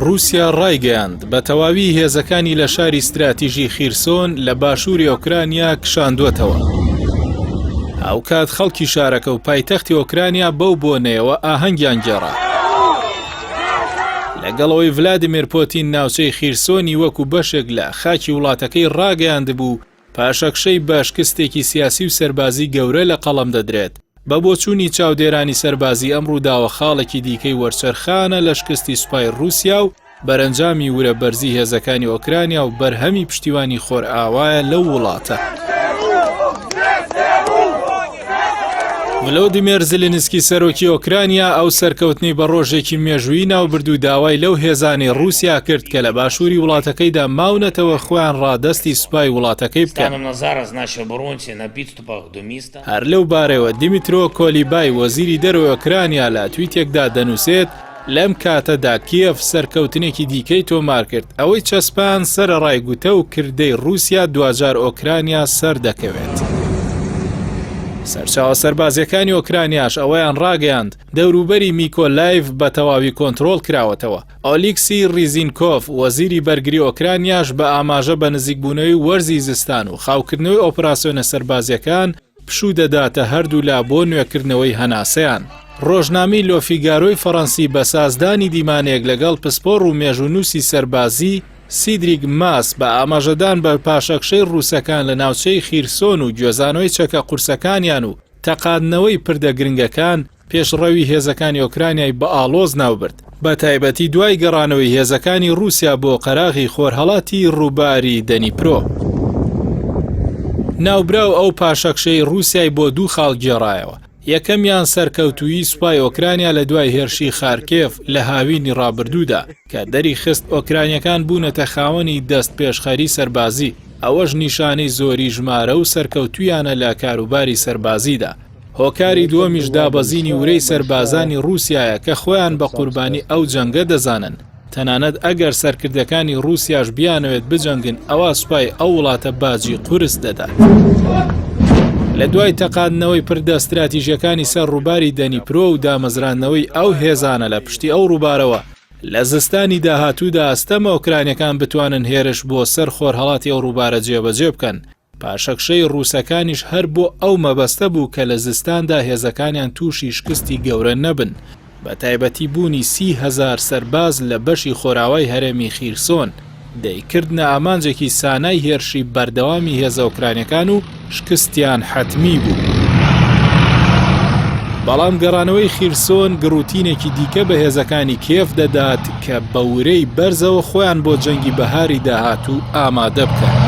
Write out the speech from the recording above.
ڕووسیا ڕایگەیاند، بە تەواوی هێزەکانی لە شاری ستراتیژی خیرسۆن لە باشووری ئۆکرانیا کشاندووەتەوە. هاوکات خەڵکی شارەکە و پایتەختی ئۆکرانیا بەو بۆنەیەوە ئاهەنگیان گێڕا. لەگەڵ ئەوەی ڤلادیمێر پۆتین ناوچەی خیرسۆنی وەکو بەشێک لە خاکی وڵاتەکەی ڕاگەیاندبوو، پاشەکشەی بە شکستێکی سیاسی و سەربازی گەورە لە قەڵەم دەدرێت. بە بۆچوونی چاودێرانی سەربازی ئەم ڕووداوە خاڵێکی دیکەی وەرچەرخانە لە شکستی سوپای ڕووسیا و بەرەنجامی ورە بەرزی هێزەکانی ئۆکرانیا و بەرهەمی پشتیوانی خۆرئاوایە لەو وڵاتە. ڤلۆدیمێر زلینسکی سەرۆکی ئۆکرانیا ئەو سەرکەوتنەی بە ڕۆژێکی مێژوویی ناوبرد و داوای لەو هێزانەی ڕووسیا کرد کە لە باشووری وڵاتەکەیدا ماونەتەوە خۆیان ڕادەستی سوپای وڵاتەکەی بکەن. هەر لەو بارەیەوە دیمیترۆ کۆلیبای وەزیری دەرەوەی ئۆکرانیا لە تویتێکدا دەنووسێت، لەم کاتەدا کیێڤ سەرکەوتنێکی دیکەی تۆمارکرد، ئەوەی چەسپان سەرەڕای گوتە و کردەی ڕووسیا دواجار ئۆکرانیا سەردەکەوێت. سەرچاوە سەربازییەکانی ئۆکرانیاش ئەوەیان ڕاگەیاند، دەوروبەری میکۆلایڤ بە تەواوی کۆنترۆڵ کراوەتەوە. ئۆلیکسی ڕیزینکۆڤ، وەزیری بەرگری ئۆکرانیاش بە ئاماژە بە نزیکبوونەوەی وەرزی زستان و خاوکردنەوەی ئۆپراسیۆنە سەربازییەکان، پشوو دەداتە هەردوولا بۆ نوێکردنەوەی هەناسەیان. ڕۆژنامەی لۆفیگارۆی فەڕەنسی بە سازدانی دیمانەیەک لەگەڵ پسپۆڕ و مێژوونووسی سەربازی، سیدریک ماس، بە ئاماژەدان بە پاشەکشەی ڕووسەکان لە ناوچەی خیرسۆن و گوێزانەوەی چەکە قورسەکانیان و تەقاندنەوەی پردە گرنگەکان، پێشڕەوی هێزەکانی ئۆکرانیای بە ئاڵۆز ناوبرد، بەتایبەتی دوای گەڕانەوەی هێزەکانی ڕووسیا بۆ قەراغی خۆرهەڵاتی ڕووباری دەنیپرۆ. ناوبراو ئەو پاشەکشەی ڕووسیای بۆ دوو خاڵ گێڕایەوە، یەکەمیان سەرکەوتوویی سوپای ئۆکرانیا لە دوای هێرشی خارکێڤ لە هاوینی ڕابردوودا، کە دەریخست ئۆکرانییەکان بوونەتە خاوەنی دەستپێشخەری سەربازی، ئەوەش نیشانەی زۆری ژمارە و سەرکەوتوویانە لە کاروباری سەربازیدا. هۆکاری دووەمیش دابەزینی ورەی سەربازانی ڕووسیایە کە خۆیان بە قوربانی ئەو جەنگە دەزانن، تەنانەت ئەگەر سەرکردەکانی ڕووسیاش بیانەوێت بجەنگن ئەوا سوپای ئەو وڵاتە باجی قورس دەدات. لە دوای تەقاندنەوەی پردە ستراتیژیەکانی سەر ڕووباری دەنیپرۆ و دامەزراندنەوەی ئەو هێزانە لە پشتی ئەو ڕووبارەوە، لە زستانی داهاتوودا ئەستەمە ئۆکرانیەکان بتوانن هێرش بۆ سەر خۆرهەڵاتی ئەو ڕووبارە جێبەجێ بکەن، پاشەکشەی ڕووسەکانیش هەر بۆ ئەو مەبەستە بوو کە لە زستاندا هێزەکانیان تووشی شکستی گەورە نەبن، بەتایبەتی بوونی 30 هەزار سەرباز لە بەشی خۆراوای هەرێمی خیرسۆن، دەیکردنە ئامانجێکی سانای هێرشی بەردەوامی هێزە ئۆکرانیەکان و شکستیان حەتمی بوو. بەڵام گەڕانەوەی خیرسۆن گڕوتینێکی دیکە بە هێزەکانی کیێڤ دەدات کە بە ورەی بەرزەوە خۆیان بۆ جەنگی بەهاری داهاتوو ئامادە بکەن.